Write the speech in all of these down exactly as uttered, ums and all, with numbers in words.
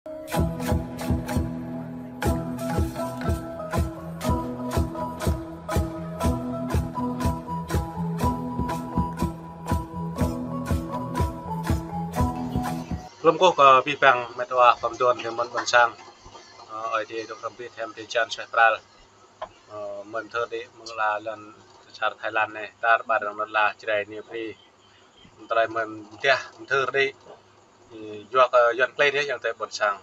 Lŏm kơkuh kơ abih bang met wa khua mơduôn tơmŭn ƀôn sang. Ơ, Ơi Adai dŏ hrŏm hơbĭt hiam drơi jăn suaih pral. Ơ, mơ̆n mơthưr đĭ mơ̆ng la lŏn čar Thái Lan anai, tar ƀar rŏng lŏn la Jrai anai pơri. Tơlơi mơ̆n mơtiah mơthưr đĭ. Ơ, yua kơ Yuan klin yơh ayŏng adơi ƀôn sang.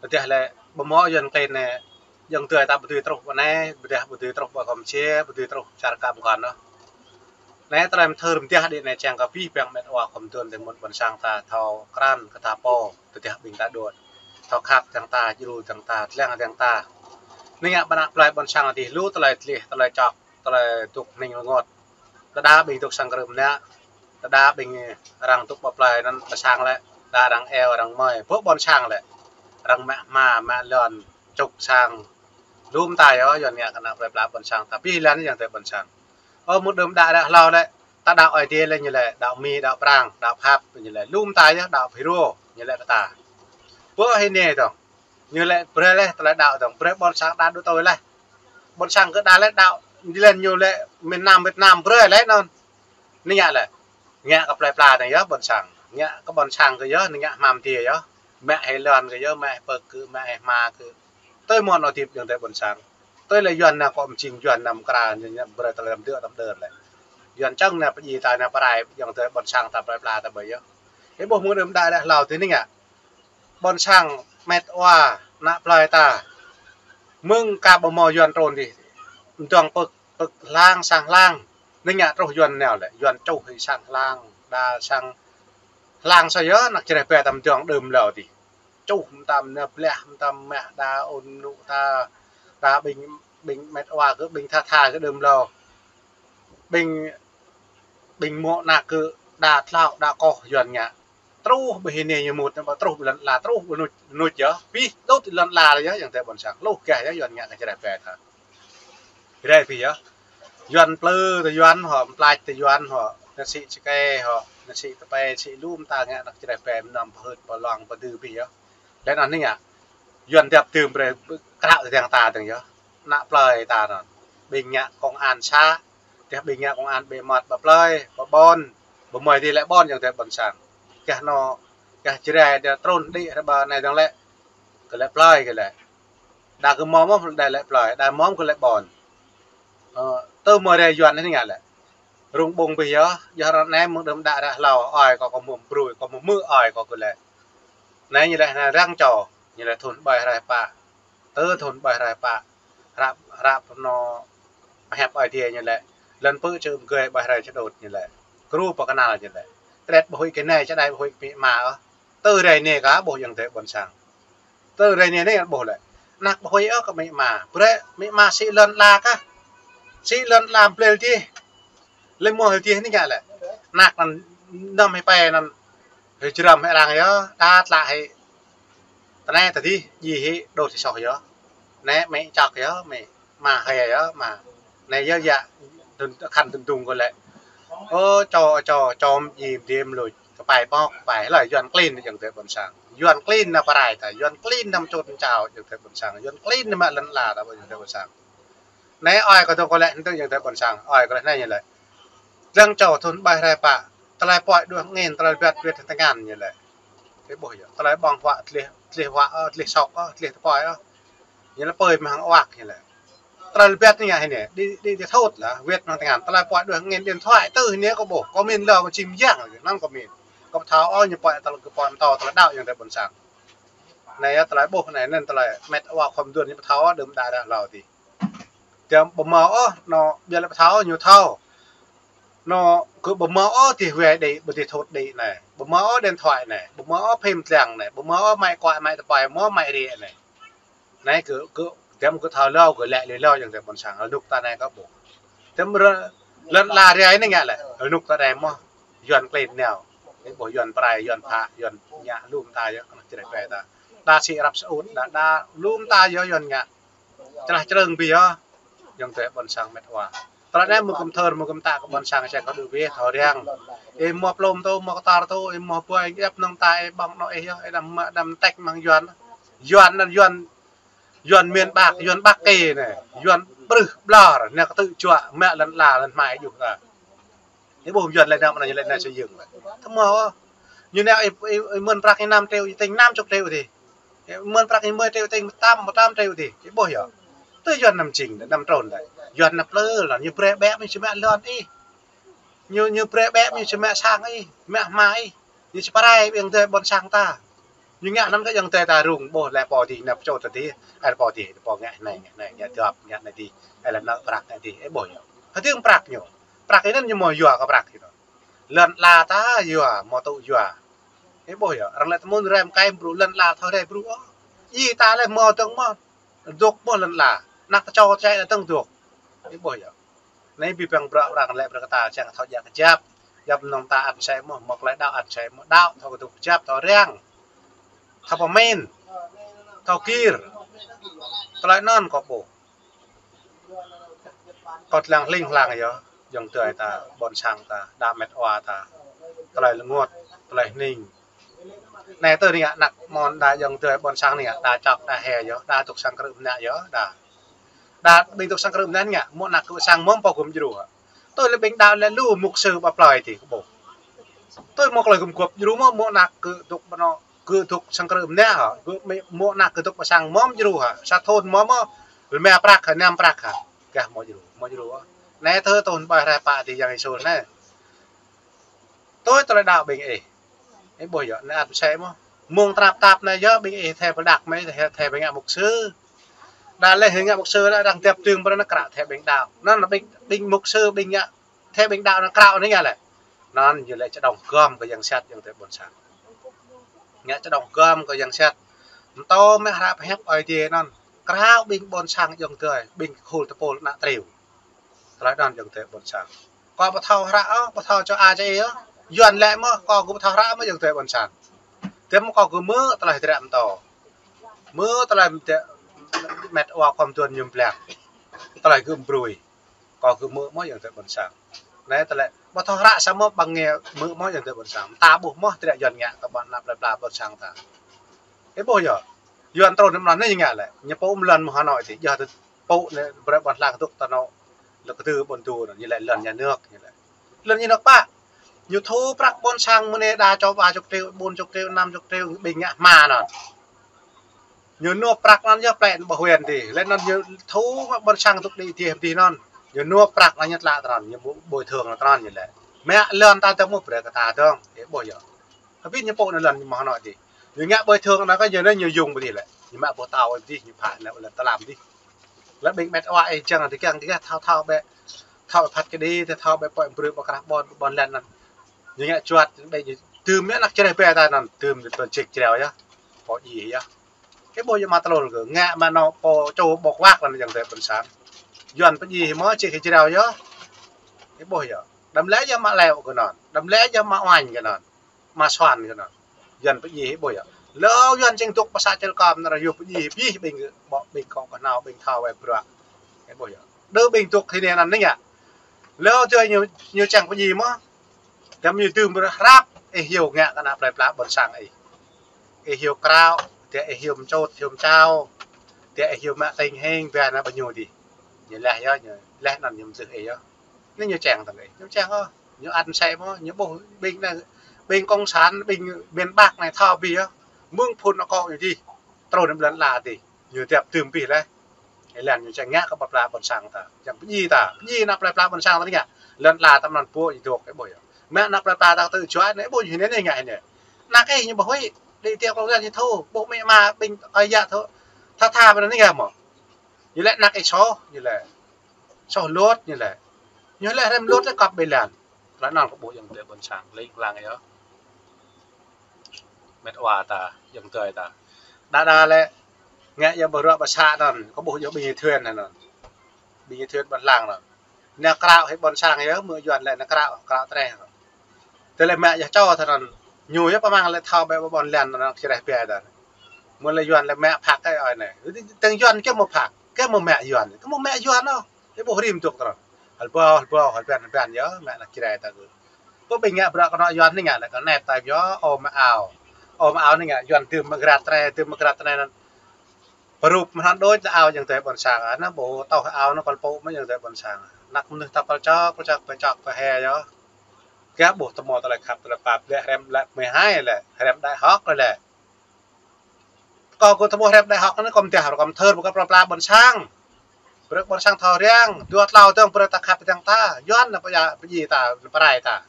Tơdah lĕ ƀu hmâo Yuan klin anai, ayŏng adơi ta ƀu dưi truh ƀơi anai, tơdah ƀu dưi truh ƀơi Kampuchia, ƀu dưi truh čar Kam Kon ôh. Anai tơlơi mơthưr mơtiah đĭ anai čang kơ abih bang met wa khua mơduôn tơmŭn ƀôn sang ta thâo krăn kơ ta pô, tơdah ƀing ta đuaĭ. Thâo khăp dơ̆ng ta, djru dơ̆ng ta, tlăng dơ̆ng ta. Anai ngă ƀơi anăp plơi ƀôn sang adih lu tơlơi tlih, tơlơi čŏk, tơlơi dŏ hning rơngot. Tơdah ƀing dŏ sang krư̆ mơnă, tơdah ƀing arăng dŏ ƀơi plơi anŭn ƀơi sang lĕ, tơdah arăng eo, arăng mơi, ƀơi ƀôn sang lĕ. Arăng mă hma, mă lŏn, čŭk sang. Lŏm ta yơh, Yuan ngă kơ anăp plơi pla ƀôn sang ta, abih lŏn ayŏng adơi ƀôn sang. Ơ, mơ̆ng đưm đă ră hlâo lĕ, ta đaŏ Ơi Adai lĕ ñu lĕ, đaŏ Mi, đaŏ Prang, đaŏ Phap, ñu lĕ, lŏm ta yơh, đaŏ Phi Rô, ñu lĕ kơ ta. Ƀơi hơnai dơ̆ng, ñu lĕ brơi leh tơlơi đaŏ dơ̆ng, brơi ƀôn sang đaŏ đu tui leh. Ƀôn sang kơ đaŏ leh đaŏ, ñu lĕ ñu lĕ miền Nam Việt Nam brơi leh anŭn. Anai ngă lĕ, ngă kơ plơi pla anai yơh ƀôn sang, ngă kơ ƀôn sang kơ yơh, anai ngă hmam tiê yơh. Mă hĭ lŏn kơ yơh, mă hĭ pơ̆k kơ, mă hĭ hma kơ. Tui mơ̆n nao hơdip ayŏng adơi ƀôn sang. Tui lĕ Yuan anai kơ mơjing Yuan anai mơkra anai, anai brơi tơlơi răm dơ̆ tăm đơr lĕ. Yuan čang anai pơjing ta anai pơrai ayŏng adơi ƀôn sang ta plơi pla ta ƀơi yơh. Ih ƀuh mơ̆ng đưm đă ră hlâo adih anai ngă. Ƀôn sang met wa anăp plơi ta. Mơ̆ng ka ƀu hmâo Yuan trŭn adih. Mơdơ̆ng pơ̆k, pơ̆k hlang, sang hlang. Anai ngă truh Yuan nao lĕ. Yuan čuh hĭ sang hlang, đa sang hlang sa yơh, anăk Jrai pơ ta mơdơ̆ng đưm hlâo adih. Čuh mơtam anai blah, mơtam mah, đa ôn nŭ ta, đa ƀing, ƀing met wa kơ, ƀing tha tha kơ đưm hlâo. Ƀing, ƀing mŏ anăk kơ, đa tlao, đa koh Yuan ngă. Truh ƀơi hơnai ñu mŭt, truh ƀơi lŏn la, truh ƀơi nuč, nuč yơh. Abih đôč lŏn la yơh, ayŏng adơi ƀôn sang. Lu gah yơh Yuan ngă kơ Jrai pơ ta. Rai abih yơh. Yuan plư tơ Yuan hŏ, mplač tơ Yuan hŏ, nao sĭ čơkê hŏ, nao sĭ tơpê, sĭ lŏm ta ngă anăk Jrai pơ mơnam pơhưt pơlong pơdư abih yơh. Lĕ anŭn anai ngă. Yuan dăp tơm brơi krao tơdang ta dơ̆ng yơh. Anăp plơi ta anŭn. Ƀing ngă công an xã, tơdah ƀing ngă công an ƀơi mơmŏt ƀơi plơi, ƀơi ƀôn, ƀơi mơi adih lĕ ƀôn ayŏng adơi ƀôn sang. Gah anŭn, gah Jrai đa trŭn đĭ rơbâo anai dơ̆ng lĕ, kơ lĕ plơi kơ lĕ. Đa kơ mơ̆ mơ̆ đa lĕ plơi, đa mơ̆ kơ lĕ ƀôn. Ơ, tơ mơ̆ rai Yuan anai ngă lĕ. Rŭng ƀơ̆ng abih yơh, yơh ră anai mơ̆ng đưm đă ră hlâo, ơi kâo kơ mơ̆ brui, kơ mơ̆ mơ̆ ơi kâo kơ lĕ. Anai ñu lĕ anai răng čô, ñu lĕ thŭn ƀai hrơi pă. Tơ thŭn ƀai hrơi pă. Ră, ră pơnô pơhiăp Ơi Adai ñu lĕ. Lŏn pơ̆ čư̆ mơgơi ƀai hrơi čơđôt ñu lĕ. Kru pơkơnăl ñu lĕ. Tret ƀu huĭ kơ anai, čơđai ƀu huĭ kơ amĭ ama ôh. Tơ rai anai kơ ƀuh ayŏng adơi ƀôn sang. Tơ rai anai anai ƀuh lĕ. Anăk ƀu huĭ ôh kơ amĭ ama. Brơi amĭ ama sĭ lŏn ala kah. Sĭ lŏn ala blel dih. Lĕ mơ̆ hơdih anai ngă lĕ. Anăk anŭn năm hĭ pĕ anŭn. Hĭ jrăm hĭ arăng yơh. Đa tlă hĭ. Tơ anai tơ adih, djai hĭ, đôč hĭ soh yơh. Anai amĭ čŏk yơh, amĭ ama hĭ yơh, ama. Anai yơh yă, dŭn, khăn dŭn dŭng kơ lĕ. Ơ, čô, čô, čô, djai, djai mlŭč. Kơpai pŏk, kơpai. Lơi, Yuan klin ayŏng adơi ƀôn sang. Yuan klin anai pơrai ta, Yuan klin anai mơčut mơčao ayŏng adơi ƀôn sang. Yuan klin anai mă lŏn ala ta ayŏng adơi ƀôn sang. Anai ơi kâo dŏ kơ lĕ, hơdơ̆ng ayŏng adơi ƀôn sang. Ơi kâo lĕ anai ñu lĕ. Lăng čô thŭn ƀai hrơi pă. Tơlơi pơai đuaĭ ngăn, tơlơi rơbat wĭt tơngan ñu lĕ. Ih ƀuh yơh. Tơlơi ƀơ̆ng huă tlih, tlih huă, ơ, tlih sŏk, ơ, tlih tơpơi, ơ. Ñu lĕ pơi mơ̆ng hăng wak ñu lĕ. Tơlơi rơbat anai ngă hĭ anai. Đĭ, đĭ, đĭ thut lah. Wĭt mơ̆ng tơngan. Tơlơi pơai đuaĭ ngăn điện thoại tơ hĭ anai kâo ƀuh. Kâo min lơ kâo čim yang. Anŭn kâo min. Kâo pơthâo ôh ñu pơai tơlơi kơ pơai mơtâo tơlơi đaŏ ayŏng adơi ƀôn sang. Anai yơh tơlơi ƀuh anai, anŭn tơlơi met wa khua mơduôn ñu pơthâo đưm đă ră hlâo adih. Tơm ƀu hmâo ôh, anŭn ƀiă lĕ pơthâo, ñu thâo. Anŭn kơ ƀu hmâo ôh adih wai đĭ, ƀu adih thut đĭ anai. Ƀu hmâo ôh điện thoại anai, ƀu hmâo ôh phim tlang anai, ƀu hmâo ôh amĭ kuai, amĭ tơpai, hmâo amĭ rĭ anai. Anai kơ, kơ, tơm kơ thâo hlâo, kơ lĕ lui hlâo ayŏng adơi ƀôn sang, rơnŭk ta anai kâo ƀuh. Tơm rơ-, lŏn ala rai anai ngă lĕ, rơnŭk ta rai mơ̆. Yuan klin nao. Ih ƀuh Yuan pơrai, Yuan phă, Yuan ngă lŏm ta yơh, kơ anăk Jrai pơ ta. Đa sĭ răp sơut, đa, đa lŏm ta yơh Yuan ngă. Čơlah črơ̆ng abih yơh. Ayŏng adơi ƀôn sang met wa. Tơlơi anai mơ̆ kơ̆m thơr, mơ̆ kơ̆m tă kơ ƀôn sang čang kơ đu bĕ thâo răng. Ih mơ̆ plôm tŭ, mơ̆ kơtor tŭ, ih mơ̆ ƀuai, ih ăp nong ta, ih ƀơ̆ng nŏ ih yơh, ih đăm mă, đăm tĕk mơ̆ng Yuan. Yuan anŭn Yuan, Yuan miền Bắc, Yuan Bắc Kỳ anai, Yuan ƀrưh ƀlŏr, anai kơtư̆ juă, mă lŏn ala, lŏn hmai juh ta. Ih ƀuh Yuan lĕ năm anai, lĕ năm sơyưng. Tơmơ̆, ñu anai ih, ih, ih mơ̆n prăk ih năm triệu, ih tĭng năm chục triệu dih. Ih mơ̆n prăk ih mười triệu, ih tĭng tám, tám triệu dih. Ih ƀuh yơh. Tui Yuan năm jing, năm trŭn đơi. Yuan năm plư lŏn, ñu brơi bĕ mơ̆ či mă lŏn ih. Ñu, ñu brơi bĕ mơ̆ či mă sang ih, mă hmua ih. Ñu či pơrai ƀing tơi ƀôn sang ta. Ñu ngă anŭn kơ ƀing tơi ta rŭng, ƀuh lĕ pô dih, nao pơčô ta dih, ơ pô dih, pô ngă anai, ngă anai, ngă dŏp, ngă anai dih, ơ lĕ nao prăk anai dih, ih ƀuh yơh. Hơdơ̆ng prăk ñu. Prăk ih anŭn ñu mơ̆ yua kơ prăk ih anŭn. Lŏn ala ta yua, mơ̆ tŭ yua. Ih ƀuh yơh, arăng lĕ tơmŭn rai mơkai brŭ lŏn ala thâo rai brŭ ôh. Ih ta lĕ mơ̆ dơ̆ng mơ̆, dŏ mơ̆ lŏn ala. Ană ta čô čai lĕ dơ̆ng dŏ. Ih ƀuh yơh. Anai ƀing ƀăng brŏ arăng lĕ brơi kơ ta čang thâo djă kơjăp. Djăp nong ta ăn sĕ mơ̆, mơ̆ tơlơi đaŏ ăn sĕ mơ̆, đaŏ thâo kơdŭk kơjăp, thâo răng. Thâo pơmĭn. Thâo gir. Tơlơi anŭn kâo ƀuh. Kâo lăng hling hlang yơh, ayŏng adơi ta, ƀôn sang ta, đa met wa ta, tơlơi lơngot, tơlơi hning. Anai tơ anai ngă ană mơ̆n đa ayŏng adơi ƀôn sang anai ngă, đa čŏk, đa hĕ yơh, đa dŏ sang krư̆ mơnă yơh, đa. Đa ƀing dŏ sang krư̆ mơnă ngă, mơ̆ ană kơ sang mơ̆n pô gum djru hă. Tui lĕ ƀing đaŏ lĕ lu mục sư ƀă plơi dih kơ ƀuh. Tui mơ̆ tơlơi gum gŏp djru mơ̆, mơ̆ ană kơ dŏ ƀơi anŏ, kơ dŏ sang krư̆ mơnă hă, kơ mơ̆, mơ̆ ană kơ dŏ ƀơi sang mơ̆ djru hă, sa thŭn mơ̆ mơ̆, lơma prăk hă, năm prăk hă, gah mơ̆ djru, mơ̆ djru. Anai tơ thŭn ƀai rai pă dih Yang Yêsu anai. Tui tơlơi đaŏ ƀing ih. Ih ƀuh yơh, anai ăt sĕ mơ̆. Mơ̆ng tơnap tap anai yơh, ƀing ih thâo pơđăk mơ̆, thâo, thâo ƀing ngă mục sư. Đa lĕ ih ngă mục sư đa, đang tiap tơ̆ng pơ anai krao thâo ƀing đaŏ. Anŭn ƀing, ƀing mục sư, ƀing ngă thâo ƀing đaŏ anŭn krao anai ngă lĕ. Anŭn ñu lĕ čơđŏng gŏm kơ yang sat, ayŏng adơi ƀôn sang. Ngă čơđŏng gŏm kơ yang sat. Mơtô mă hră pơhiăp Ơi Adai anŭn. Krao ƀing ƀôn sang ayŏng adơi, ƀing khul tơpul ană triu. Tơlơi anŭn ayŏng adơi ƀôn sang. Kâo ƀu thâo hră ôh, ƀu thâo čô a čô ih ôh. Yuan lĕ mơ̆, kâo kơ ƀu thâo hră mơ̆ ayŏng adơi ƀôn sang. Tơdah mơ̆ kâo kơ hmư̆ tơlơi hơdră mơtô. Hmư̆ tơlơi met wa khŏm tuan ñu pơblang. Tơlơi gum brơi. Kâo kơ hmư̆ mơ̆ ayŏng adơi ƀôn sang. Anai tơlơi ƀu thâo hră sa mơ̆ ƀăng ngă hmư̆ mơ̆ ayŏng adơi ƀôn sang. Ta ƀuh mơ̆ hơdră Yuan ngă kơ ƀôn ană plơi pla ƀôn sang ta. Ih ƀuh yơh. Yuan trŭn năm anai ñu ngă lĕ. Ñu pô mơ̆ lŏn mơ̆ Hà Nội dih, yơh tơ pô anai brơi ƀôn hlang dŏ ta anŏ. Lĕ kơdư ƀôn dŏ anŭn, ñu lĕ lŏn nhà nước, ñu lĕ. Lŏn nhà nước pă. Ñu thu prăk ƀôn sang mơ̆ anai đa čô ba chục triệu, bốn chục triệu, năm chục triệu, ƀing ngă hmua anŭn. Ñu nộp prăk anŭn yơh plĕ ƀơi huyện dih. Lĕ anŭn ñu thu ƀôn sang dŏ đĭ dih dih anŭn. Ñu nộp prăk anŭn ñu tlă tơ anŭn, ñu bồi thường tơ anŭn ñu lĕ. Mă lŏn ta tơ mơ̆ brơi kơ ta dơ̆ng, ih ƀuh yơh. Tapi ñu pô anŭn lŏn ñu mơ̆ Hà Nội dih. Ñu ngă bồi thường anŭn kơ ñu anai ñu yŭng ƀơi dih lĕ. Ñu mă ƀôh tao dih, ñu phă anŭn lŏn tơlam dih. Lĕ ƀing met wa ih čang dih kiăng dih thâo thâo ƀĕ. Thâo phat kơđi, thâo ƀĕ pô brơi ƀơi krah ƀôn, ƀôn lŏn anŭn. Ñu ngă juăt, ƀĕ ñu tơm mă anăk čreh ƀĕ ta anŭn, tơm tơl čik čreo yơh. Pô djai yơh. Ih ƀuh yơh mă tơlơi kơ, ngă mă anŏ pô čô ƀôk wak lŏn ayŏng adơi ƀôn sang. Yuan pơdjai mơ̆ čik čreo yơh. Ih ƀuh yơh. Đăm lĕ yơh mă leo kơ anŭn. Đăm lĕ yơh mă oanh kơ anŭn. Mă suan kơ anŭn. Yuan pơdjai ih ƀuh yơh. Lơ Yuan čing dŏ pơ să čel kơm anŭn yơh pơdjai ih ƀing ƀôk ƀing kŏ kơnao ƀing thâo wai bruă. Ih ƀuh yơh. Đơ ƀing dŏ hĭ anai anŭn anai ngă. Lơ tui ñu, ñu čang pơdjai mơ̆. Tơm ñu tơm hrăp, ih hyu ngă kơ ană plơi pla ƀôn sang ih. Ih hyu krao, tơdah ih hyu mčôt, hyu mčao. Tơdah ih hyu mă tĭng hing, ƀiă ană ƀing ñu dih. Ñu leh yơh, ñu leh anŭn ñu mơsưh ih yơh. Anai ñu čang tơ̆ng ih, ñu čang ôh. Ñu ăn sĕ mơ̆, ñu ƀuh ƀing anai, ƀing cộng sản, ƀing miền Bắc anai thâo ƀiă yơh. Mơ̆ng phŭn akŏ ñu dih. Trŭn lŏn ala dih. Ñu tiap tơm pih leh. Ih lăng ñu čang ngă kơ plơi pla ƀôn sang ta. Čang pơdjai ta. Pơdjai ană plơi pla ƀôn sang ta anai ngă. Lŏn ala ta mơ̆n pô ñu dŏ ih ƀuh yơh. Mă ană plơi pla ta tơ juă anai ƀuh ñu anai ngă anai. Anăk ih ñu ƀuh huĭ. Đĭ tiăp kơ lŏn ñu thu. Ƀuh mĕ ma ƀing ơi yă thu. Tha tha ƀơi anai ngă mơ̆. Ñu lĕ anăk ih soh, ñu lĕ. Soh lŏt ñu lĕ. Ñu lĕ hrăm lŏt lĕ kăp ƀơi lŏn. Tơlơi anŭn kơ ƀuh ayŏng adơi ƀôn sang, hling hlang yơh. Met wa ta, ayŏng adơi ta. Đa đa lĕ, ngă yơh ƀơi ruă ƀơi să anŭn, kơ ƀuh yơh ƀing thuyên anŭn. Ƀing thuyên ƀôn lan anŭn. Anai krao hĭ ƀôn sang yơh, mơ̆ Yuan lĕ anai krao, krao treh anŭn. Tơlơi mă yơh čô tơ anŭn. Ñu yơh pơmăng lĕ thâo ƀĕ ƀôn lan anŭn čreh ƀĕ ta. Mơ̆ lĕ Yuan lĕ mă phak kơ ơi anai. Tơ̆ng Yuan kơ mơ̆ phak, kơ mơ̆ mă Yuan. Kơ mơ̆ mă Yuan ôh. Ih ƀuh rĭm dŏ tơ anŭn. Hơbâo, hơbâo, hơbăn, hơbăn yơh, mă ană Jrai ta kơ. Pơ ƀing ngă bruă kơnŏ Yuan anai ngă, lĕ kơ anai ta yơh, ơ mă ao. Ơ mă ao anai ngă, Yuan tơm mă grat anai, tơm mă grat anai anŭn. Pơrup mơ̆n đôč lĕ ao ayŏng adơi ƀôn sang, anŭn ƀu tŏh ao anŭn kơ pô mơ̆n ayŏng adơi ƀôn sang. Ană mơnuih ta pơčŏk, pơčŏk, pơčŏk, pơhe yơh. Gah ƀuh tơmo tơlơi khăp, tơlơi pap, lĕ hrăm, lĕ mười hai lĕ, hrăm đại học lĕ. Kâo kơ tơƀuh hrăm đại học anai kâo mơdah, kâo mơthơr, ƀu kơ pơrơpla ƀôn sang. Brơi ƀôn sang thâo răng, dua tlâo dơ̆ng brơi ta khăp dơ̆ng ta, Yuan anŭn pơdjai, pơdjai ta, anŭn pơrai ta.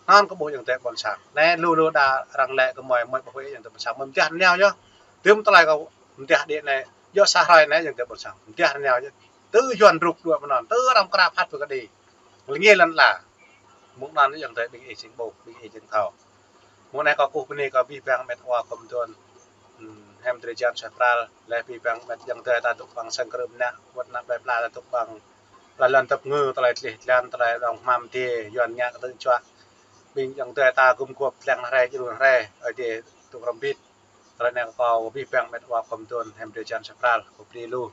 Anŭn kơ ƀuh ayŏng adơi ƀôn sang. Anai lu lu đa arăng lĕ kơ mơi, mơi ƀuh ayŏng adơi ƀôn sang, mơi mơdah rơngiao yơh. Tơm tơlơi kâo mơdah đĭ anai, yơh sa hrơi anai ayŏng adơi ƀôn sang. Mơdah rơngiao yơh. Tơ Yuan rup đuaĭ mơ̆n anŭn, tơ arăng krap hăt ƀu kơ đĭ. Lĕ ngă lŏn ala. Mơ̆ng anŭn ayŏng adơi ƀing ih jing ƀuh, ƀing ih jing thâo. Mơ̆ng anai kâo kơkuh bơni kơ abih bang met wa kơ mơdôn, hmm, Hemdrê Jan Suai Pral, lĕ abih bang met ayŏng adơi ta dŏ ƀơi sang krư̆ mơnă, wơ̆t ană plơi pla ta dŏ ƀơi plơi lŏn tơpơngư, tơlơi tlih tlan, tơlơi dŏng hmam dê, Yuan ngă kơtư̆ juă. Ƀing ayŏng adơi ta gum guôp lăng hrơi, jơnum hrơi, Ơi Adai dŏ hrŏm hơbĭt. Tơlơi anai kâo kơ abih bang met wa kơ mơdôn Hemdrê Jan Suai Pral, kơ bơni lu.